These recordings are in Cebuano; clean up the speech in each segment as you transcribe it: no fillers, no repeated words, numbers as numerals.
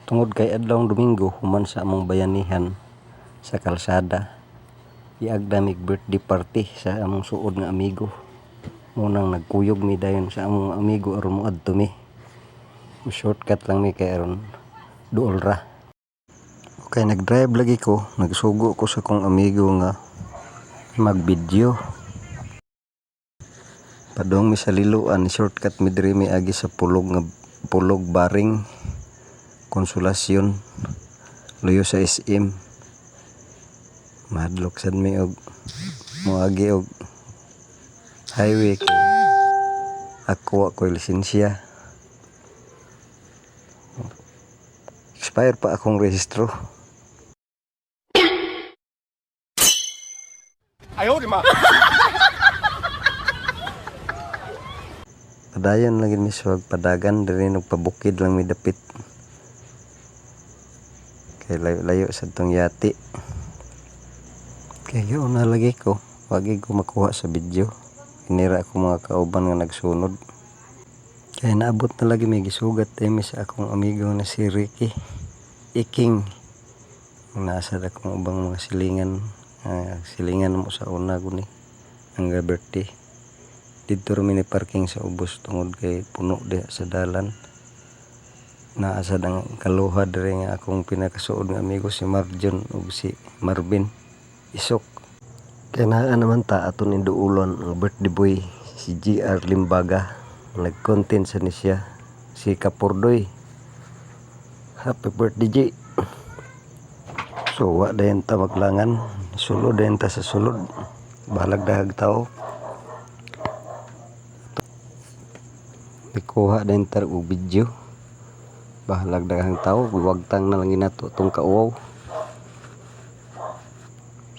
Tungod kay adlawng Domingo, human sa among bayanihan sa kalsada, giagda mig birthday party sa among suod nga amigo. Munang nagkuyog mi dayon sa among amigo aron moadto mi. Shortcut lang mi kay aron duol ra. Okay, nag-drive lagi ko, nagsugo ko sa akong amigo nga mag-video. Padong mi sa Liloan, shortcut mi diri, mi agi sa pulog nga Pulog Baring, Konsolasyon, luyo sa SM. Mahadlok sad mi og moagi og highway kay ako wa ko'y lisensya. Expire pa akong rehistro. Padayon lagi mi sa padagan diri, nagpabukid lang mi dapit. Kay layo-layo sa tong yati. Kay giuna lagi ko, wagi ko makuha sa video. Inira ako mga kauban nga nagsunod. Kay naabot na lagi may gisugat mi sa akong amigo na si Ricky Iking. Nasa akong ubang mga silingan, silingan mo sa una guni ang birthday. Didto ra mi ni parking sa ubos tungod kay puno diha sa dalan. Naa sad ang kaluha diri nga akong pinakasuod nga amigo si Marjon ug si Marvin Isok. Kay naa naman ta aton induulon ang birthday boy si GR Limbaga. Nag-content sa ni siya si Kapurdoy. Happy birthday, G. So wa dayon ta maglangan, sulod dayon ta sa sulod. Bahalag dahag tao. Nikuha dayon ta og video. Bahalag daghang tao, wagtang na lang ginato tong kauwaw.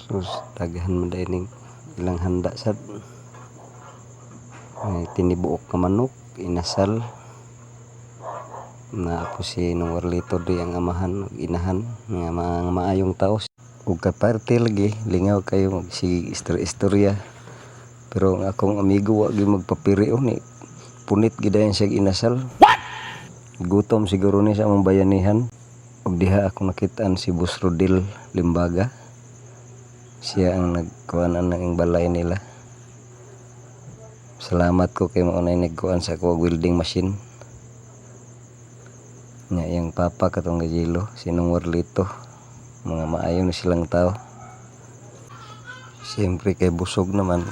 Sus, daghan man dayon ning ilang handa sad. May tinibuok nga manok, inasal. Naa po si Nong Warlito di ang amahan ug inahan nga mga maayong tao. Ug ka-party lagi, lingaw kayo magsige istorya-istorya. Pero ang akong amigo wa gyud magpapiri ni punit gyud dayon siya inasal. What? Gutom siguro ni sa among bayanihan. Ug diha ako nakitaan si Boss Rodel Limbaga. Siya ang nagkuan ang balay nila. Salamat ko kay mao nay nagkuan sa ako welding machine. Nga iyang papa katong gajilo, si Nong Warlito. Mga maayo na silang tao. Siyempre kay busog naman.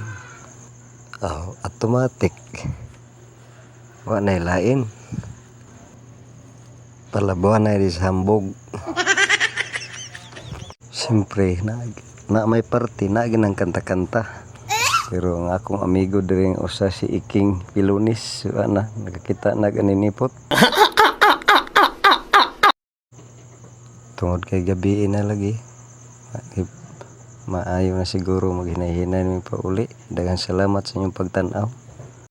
Oh, automatic. Wa nay lain. Palabuhan na di sa hambog. Siyempre, na may party, na ginang kanta-kanta. Pero ang akong amigo diri nga usa si Iking Pilunis, wa na, nakakita na ganinipot. Tungod kay gabi na lagi. Maayo na siguro maghinay-hinay mi pauli. Daghang salamat sa inyong pagtan-aw.